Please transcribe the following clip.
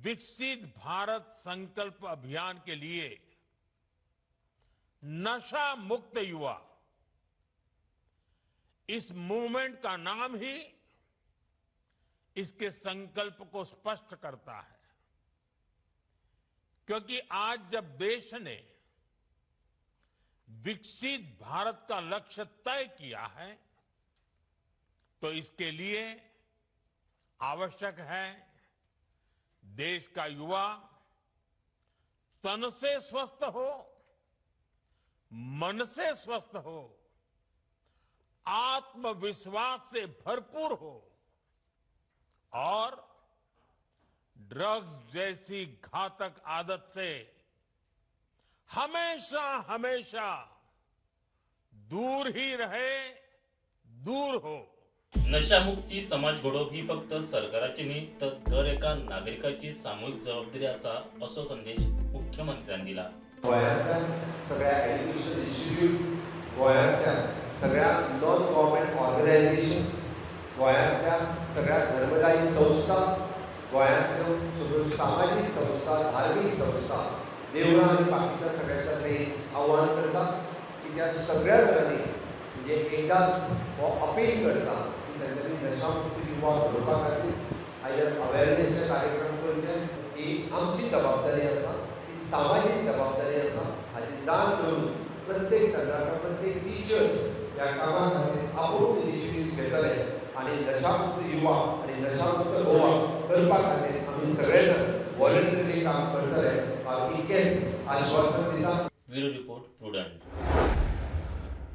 विकसित भारत संकल्प अभियान के लिए नशा मुक्त युवा, इस मूवमेंट का नाम ही इसके संकल्प को स्पष्ट करता है, क्योंकि आज जब देश ने विकसित भारत का लक्ष्य तय किया है तो इसके लिए आवश्यक है देश का युवा तन से स्वस्थ हो, मन से स्वस्थ हो, आत्मविश्वास से भरपूर हो और ड्रग्स जैसी घातक आदत से हमेशा हमेशा दूर ही रहे, दूर हो। नशामुक्ती समाज घडोवप ही फक्त सरकाराची न्ही तर दर एका नागरिकाची सामूहिक जबाबदारी आसा असो संदेश मुख्यमंत्र्यान दिला। गोंयांतल्या सगळ्या एज्युकेशन इन्स्टिट्यूट, गोंयांतल्या सगळ्या नॉन गव्हर्मेंट ऑर्गनायझेशन, गोंयांतल्या सगळ्या धर्मदायी संस्था, गोंयांतल्यो सगळ्यो सामाजीक संस्था, धार्मीक संस्था, देवळां आनी बाकीच्या सगळ्यांच्या सयत आव्हान करता की त्या सगळ्या जाणांनी, म्हणजे एकदाच हो अपील करता की तांच्यांनी नशामुक्त युवा घडोवपा खातीर आयदर अवेरनेसचे कार्यक्रम करचे। ही आमची जबाबदारी आसा, ही सामाजीक जबाबदारी आसा। हाची जाण करून प्रत्येक तरणाटो, प्रत्येक टिचर्स ह्या कामा खातीर आपूण इनिशिएटीव घेतले आनी नशामुक्त युवा आनी नशामुक्त गोवा करपा खातीर आमी सगळे जाण वॉलंटरी काम करतले, हांव इतकेंच आश्वासन दिता। Bureau report,